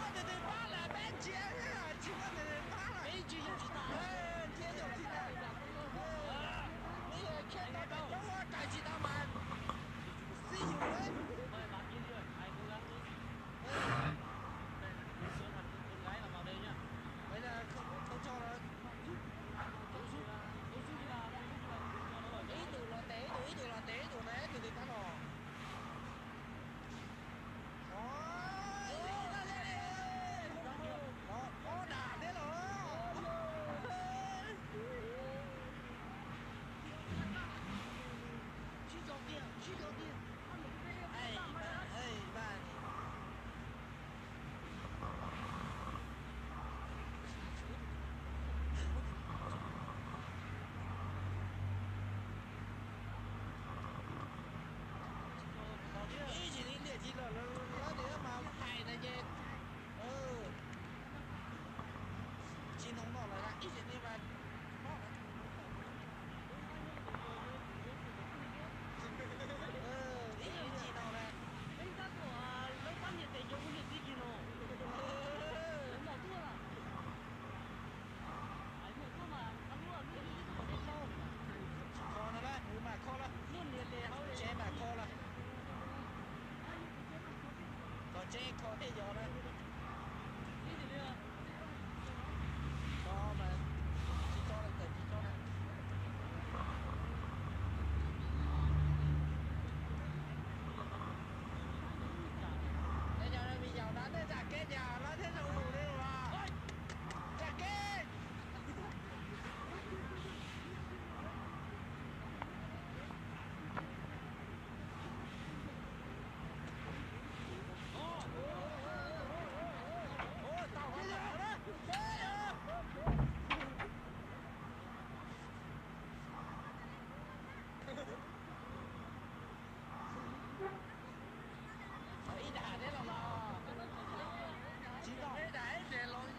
Tus twg pab lawm peb ntsia, tsis muaj tus twg pab lawm. Peb ntsia yog tsis tas, ntsia yog tsis tas. Peb yog khiav tau coob ua raws tsis tau mas xib yus lawm. Ib tug los tes ib tug, ib tug los tes ib tug na, tus twg pab los. Ob dam thiab los. Ib tsis li liam tsis los lawv tias mas phais na ces tsis noo no lawm na, ib tsis li mas ib tsis li no na. Kho no na, kuv mam kho lawm, tsev mam kho lawm. Kho tsev kho thiaj yog na. Kho mas tsis kho lawm tawm tsis kho na. Tej yog me nyuam no nej zam kev tiag los thiaj zoo mus li mas. Zam kev. Ib dag thiab los mas, tsis tau ib dag ib dag los.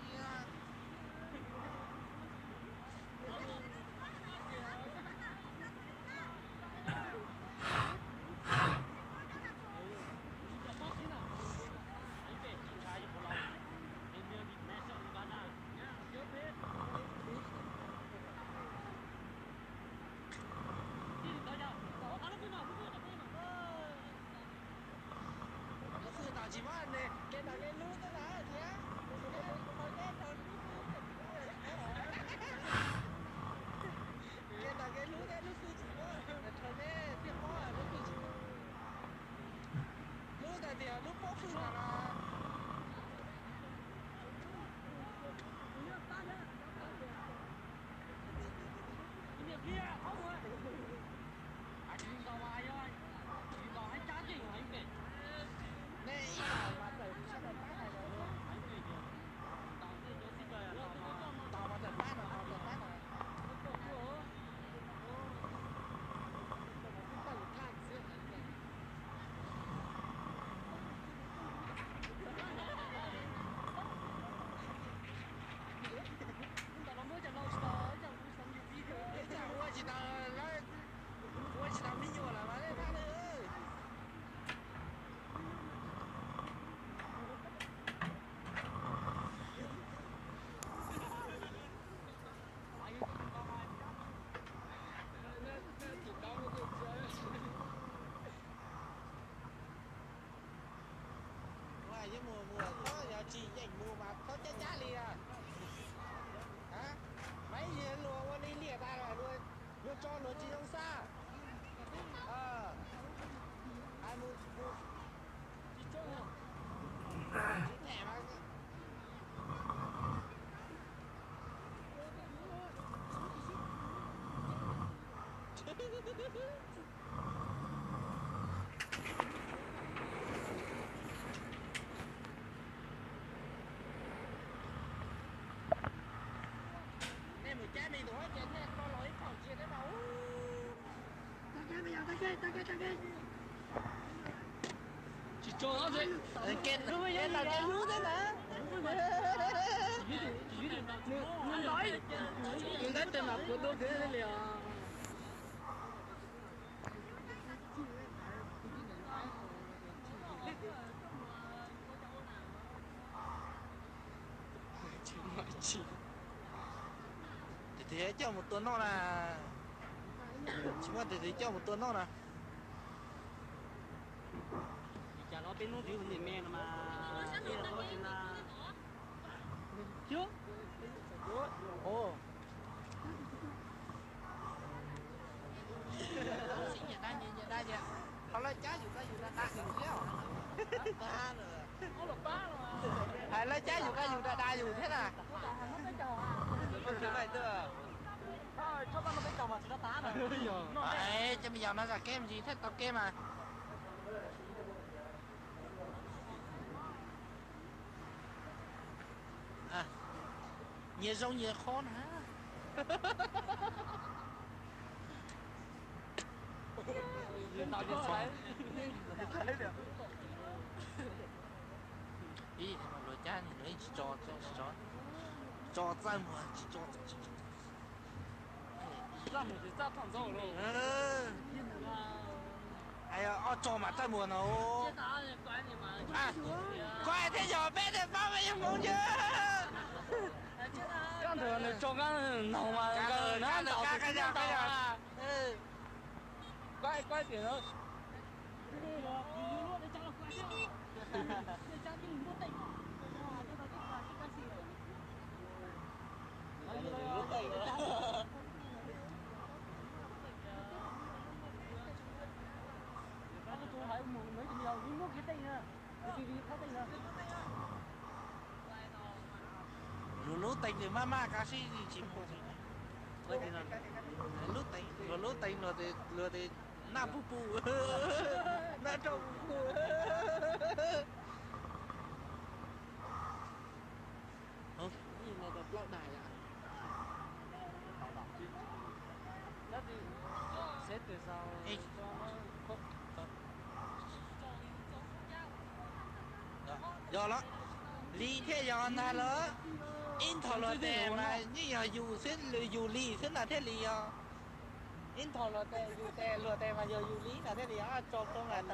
Lub fwj tom tsis muab, kev tom kev hlub xwb na thiab. Kev tom kev hlub thiab lub fwj tsis muab, rau nej thiaj paub lub fwj tsis muab. Hlub tas tias hlub pob fwj tas los. Nej ib tawm mas tawm sab tawm pab hais los, tau mas tawm pab no, tau tawm pab no. Ua tsis tau, ua tsis tau me nyuam lawm mas nej pab na. Ua yeej mus mus txhob yog tsis yeem mus mas txhob cab cab li. Maiv luag ua li liam tas luag tso luag tsis zoo xab. Hais mus mus tsis them mas. Nej mus cab me tus hab ces nej tso los ib khoom ntsia thiab mas. Tsis tso, kev tom kev hlub thiab na. Mus ntaub tes mas puas dua kawg li os. Tus twg coj mus tua noj na? Tsis muaj tus twg coj mus tua noj na. Li cas los peb hnub twg niam me no mas ib los tsis na. Hais lawv cab yus ko yus da da yus thiab. Hais lawv cab yus ko yus da da yus thiab na. Cov me nyuam no zam kev me ntsis thiaj tau kev mas. Nyias zoo nyias qhov na. Ib luag cab luag tsis tso, tso txaj muag tsis tso. Ob tso mas txaj muag no. Kuv thiaj yog peb tej pab me nyuam hmoov ntawd. Kab ntawd nws tso kab noog mas kab ntawd kab ntawd kab ntawd. Kuv kuv tias no. Lub lub teev nws maj maj kab sib tsis mus. Lub teev, luag lub teev luag tes naj puj puj, naj roj puj puj. Plaub dag yom. Yog los, li thiaj yog ntag los. Ib nthos luag tes mas yeej yog yus xwb, yus li xwb ntag thiaj li yog. Ib nthos luag tes, yus tes luag tes mas yog yus li ntag thiaj li tso tau mas.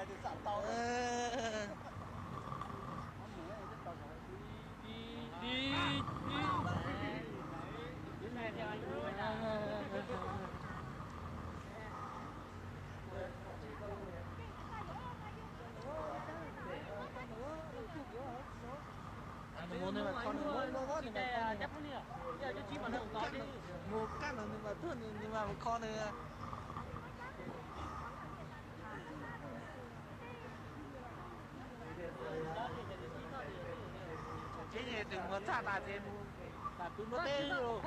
Mus nws mas kho nws, mus kab los nws mas tuag nws, nws mas mus kho nws. Ces tus muag txaj tas ces mus tam tus muag teb los.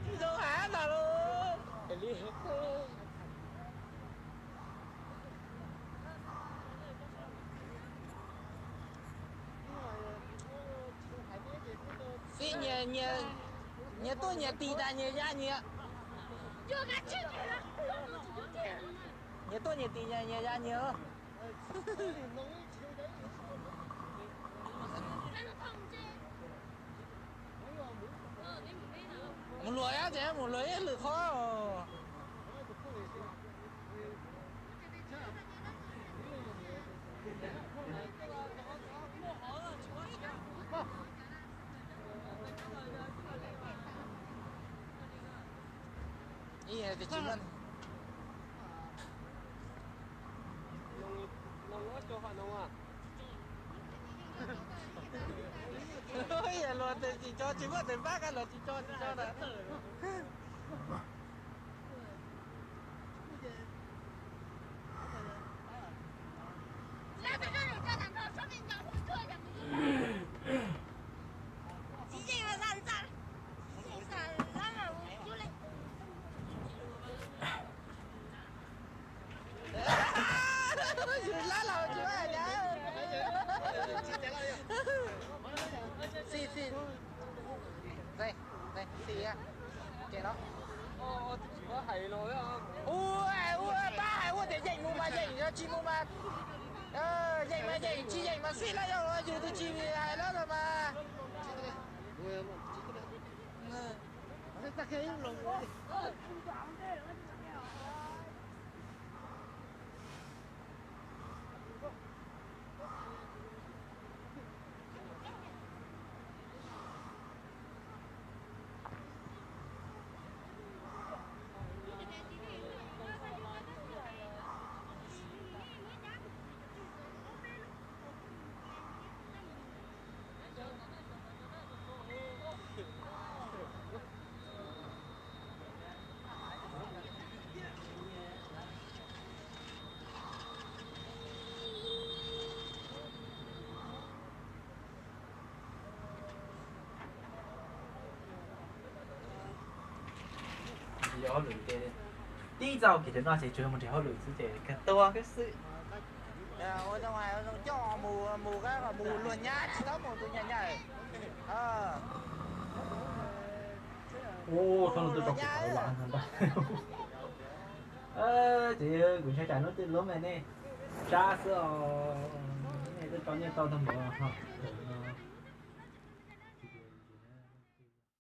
Tsis zoo hav ntag lauj. Xib nyias, nyias tuaj nyias tis tas nyias ya nyias. Nyias tuaj nyias tis nyias ya nyias. Mus luag ib ces mus luag ib lwm qhov. Ib tias tsis muaj. Luag tes tsis tso, tsis muaj tes npab, luag tsis tso tsis tso na. Yus lab los tsis muaj. Xij, xij. Xij, xij. Ua, ua pab hais ua tias yeem mus mas yeem, yog tsis mus mas yeem mas yeem, tsis yeem mas xij lawm, yog yus tus tsis hais lawm mas. Yog hauj lwm ces tib txoj kev no ces tsuas yog mus nrhiav hauj lwm xwb ces kawg tuag kawg xwb. Ua zoo, ua zoo coj mus, mus kab kom mus luag nyab tsis txhob mus tus nyab nyab. Ub, thaum no twb rau kuv los ntag. Ces kuv ntshai tsam hnub twg lub me nej sab xwb os, nej twb tso nyiaj tau tag npaum no.